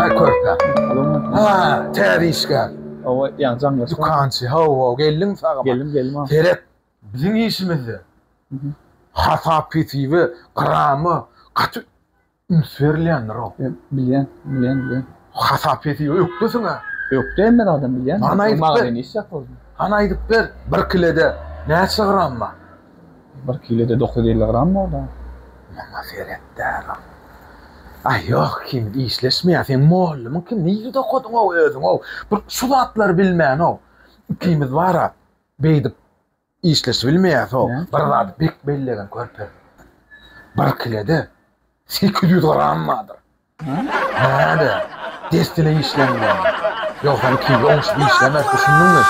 Aý körpe. Ha, täze işgär. Hawa, ýaňy jaňlaşdyk. Dükançy, hawa, geldiň sagama. Geldim, geldim. Seret, biziň işimizde hasap-hesibe, grama gaty üns berilýändir-ow. Bilýän, bilýän, bilýän. Hasap-hesibe ökdesiň-ä. Ökde hemme zadam bilýän. Hany aýdyp ber. Magazin iş ýapyldym. Hany aýdyp ber, bir kilede näçe gram bar? Bir kilede 950 gram bar-da. Maňa seret däl-a. Aý, ýok, ikimiz işleşmeýäs. Seň mollumyň kim? Nirede okadyň-ow özüň-ow? Bir şu zatlary bilmän-ow. Ikimiz bar-a, beýdip işleşibilmeýäs-ow. Bir zady bek bellegin körpe. Bir kilede 800 gram bardyr. Näde? Dessine işleňde. Ýogsam ikimiz oňşup işlemeris, düşündiňmi?